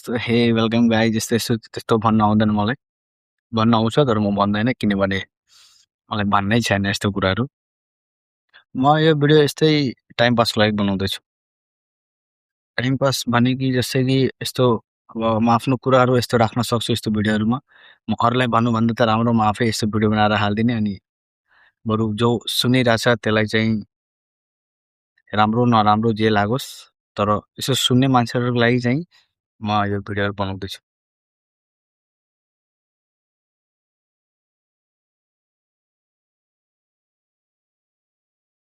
त्यस्तो हे वेलकम गाई जस्तो यस्तो त्यस्तो भन्न आउँदैन मलाई। भन्न आउँछ तर म भन्दैन किनभने मलाई भन्नै छैन यस्तो कुराहरू। म यो भिडियो यस्तै टाइम पासको लागि बनाउँदैछु। टाइम पास भने कि जस्तै कि यस्तो अब म आफ्नो कुराहरू यस्तो राख्न सक्छु यस्तो भिडियोहरूमा। म अरूलाई भन्नुभन्दा त राम्रो म आफै यस्तो भिडियो बनाएर हालिदिने अनि बरु जो सुनिरहेछ त्यसलाई चाहिँ राम्रो नराम्रो जे लागोस् तर यसो सुन्ने मान्छेहरूको लागि चाहिँ म यो भिडियोहरू बनाउँदैछु।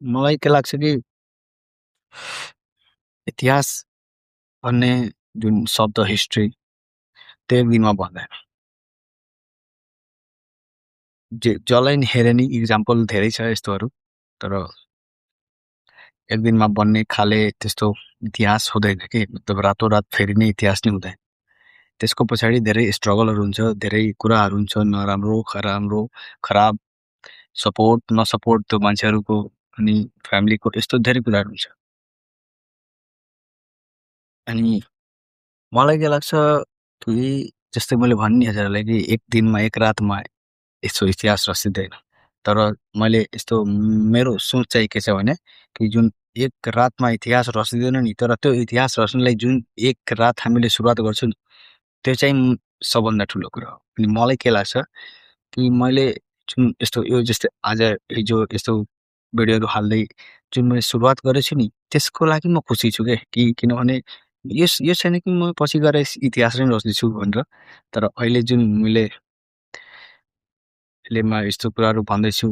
मलाई के लाग्छ कि इतिहास भन्ने जुन शब्द हिस्ट्री त्यो एक दिनमा भन्दैन। जसलाई नि हेरे नि इक्जाम्पल धेरै छ यस्तोहरू तर एक दिनमा बन्ने खाले त्यस्तो इतिहास हुँदैन कि मतलब रातोरात फेरि नै इतिहास नै हुँदैन। त्यसको पछाडि धेरै स्ट्रगलहरू हुन्छ, धेरै कुराहरू हुन्छ, नराम्रो खराब सपोर्ट नसपोर्ट त्यो मान्छेहरूको अनि फ्यामिलीको यस्तो धेरै कुराहरू हुन्छ। अनि मलाई के लाग्छ कि जस्तै मैले भने नि हजुरलाई कि एक दिनमा एक रातमा यस्तो इतिहास रचिँदैन। तर मैले यस्तो मेरो सोच चाहिँ के छ भने कि जुन एक रातमा इतिहास रचिँदैन नि तर त्यो इतिहास रच्नलाई जुन एक रात हामीले सुरुवात गर्छौँ नि त्यो चाहिँ सबभन्दा ठुलो कुरा हो। अनि मलाई के लाग्छ कि मैले जुन यस्तो यो जस्तै आज हिजो यस्तो भिडियोहरू हाल्दै जुन मैले सुरुवात गरेछु नि त्यसको लागि म खुसी छु कि किनभने यो छैन कि म पछि गएर इतिहास नै रच्दैछु भनेर। तर अहिले जुन मैले म यस्तो कुराहरू भन्दैछु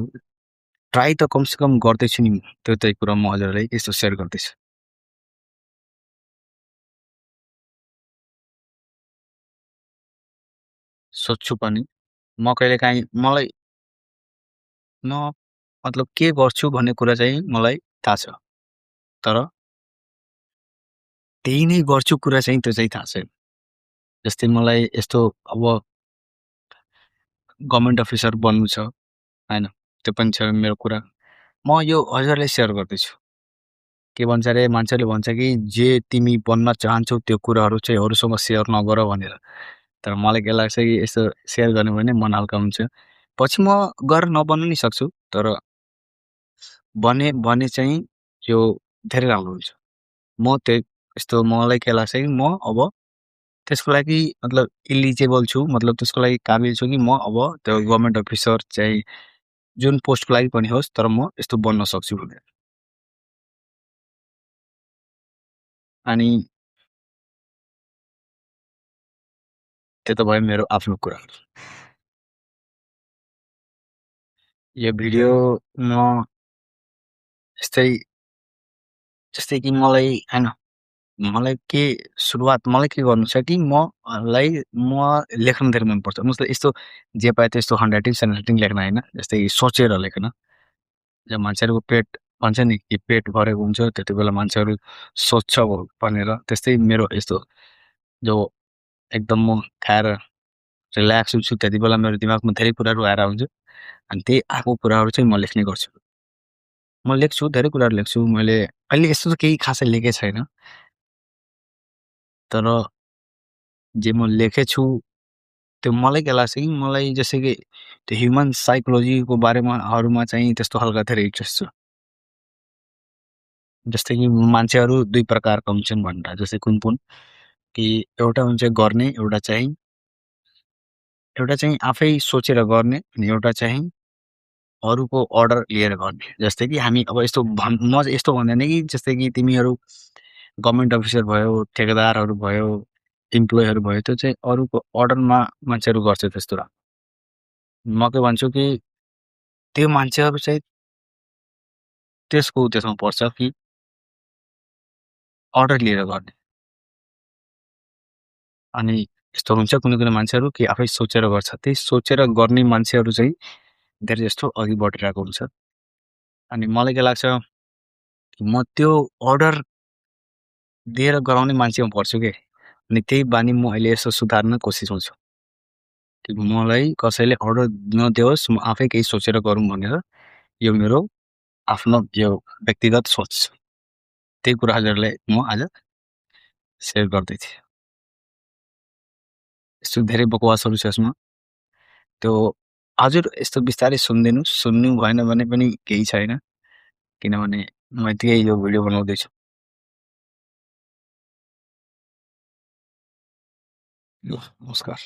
ट्राई त कमसेकम गर्दैछु नि त्यो चाहिँ कुरा म हजुरलाई यस्तो सेयर गर्दैछु। सोध्छु पनि म कहिलेकाहीँ मलाई म मतलब के गर्छु भन्ने कुरा चाहिँ मलाई थाहा छ तर त्यही नै गर्छु कुरा चाहिँ त्यो चाहिँ थाहा छैन। जस्तै मलाई यस्तो अब गभर्मेन्ट अफिसर बन्नु छ होइन त्यो पनि छ मेरो कुरा। म यो हजुरलाई सेयर गर्दैछु। के भन्छ अरे मान्छेले भन्छ कि जे तिमी बन्न चाहन्छौ त्यो कुराहरू चाहिँ अरूसँग सेयर नगर भनेर। तर मलाई के लाग्छ कि यस्तो सेयर गर्यो भने मन हल्का हुन्छ। पछि म गरेर नबन्नु नि सक्छु तर भने चाहिँ यो धेरै राम्रो हुन्छ। म त्यही यस्तो मलाई के लाग्छ कि म अब त्यसको लागि मतलब इलिजिबल छु मतलब त्यसको लागि काबिल छु कि म अब त्यो गभर्मेन्ट अफिसर चाहिँ जुन पोस्टको लागि पनि होस् तर म यस्तो बन्न सक्छु भनेर। अनि त्यो त भयो मेरो आफ्नो कुरा। यो भिडियो म यस्तै जस्तै कि मलाई होइन मलाई के सुरुवात मलाई के गर्नु छ कि म लेख्न धेरै मनपर्छ। मतलब यस्तो जे पायो त्यस्तो ह्यान्डराइटिङ स्यान्डराइटिङ लेख्न होइन जस्तै सोचेर लेख्न। जब मान्छेहरूको पेट भन्छ नि कि पेट भरेको हुन्छ त्यति बेला मान्छेहरू सोच्छ भनेर त्यस्तै मेरो यस्तो जो एकदम म खाएर रिल्याक्स हुन्छु त्यति बेला मेरो दिमागमा धेरै कुराहरू आएर हुन्छ अनि त्यही आएको कुराहरू चाहिँ म लेख्ने गर्छु। म लेख्छु धेरै कुराहरू लेख्छु मैले अहिले यस्तो त केही खासै लेखेको छैन तर जे म लेखेछु त्यो मलाई के लाग्छ कि मलाई जस्तै कि त्यो ह्युमन साइकोलोजीको बारेमा चाहिँ त्यस्तो खालको धेरै इन्ट्रेस्ट छ। जस्तै कि मान्छेहरू दुई प्रकारका हुन्छन् भनेर जस्तै कुन कि एउटा चाहिँ आफै सोचेर गर्ने अनि एउटा चाहिँ अरूको अर्डर लिएर गर्ने। जस्तै कि हामी अब यस्तो म चाहिँ यस्तो भन्दैन कि जस्तै कि तिमीहरू गभर्मेन्ट अफिसर भयो, ठेकेदारहरू भयो, इम्प्लोइहरू भयो त्यो चाहिँ अरूको अर्डरमा मान्छेहरू गर्छ त्यस्तो। म के भन्छु कि त्यो मान्छेहरू चाहिँ त्यसको त्यसमा पर्छ कि अर्डर लिएर गर्ने। अनि यस्तो हुन्छ कुनै मान्छेहरू कि आफै सोचेर गर्छ। त्यही सोचेर गर्ने मान्छेहरू चाहिँ धेरै जस्तो अघि बढिरहेको हुन्छ। अनि मलाई के लाग्छ म त्यो अर्डर दिएर गराउने मान्छेमा पर्छु के। अनि त्यही बानी म अहिले यसो सुधार्न कोसिसमा छु कि मलाई कसैले अर्डर नदियोस् म आफै केही सोचेर गरौँ भनेर यो मेरो आफ्नो यो व्यक्तिगत सोच। त्यही कुरा हजुरलाई म आज सेयर गर्दै थिएँ। यस्तो धेरै बकवासहरू छ यसमा। त्यो हजुर यस्तो बिस्तारै सुनिदिनुहोस्, सुन्नु भएन भने पनि केही छैन। किनभने म यतिकै यो भिडियो बनाउँदैछु। ल नमस्कार।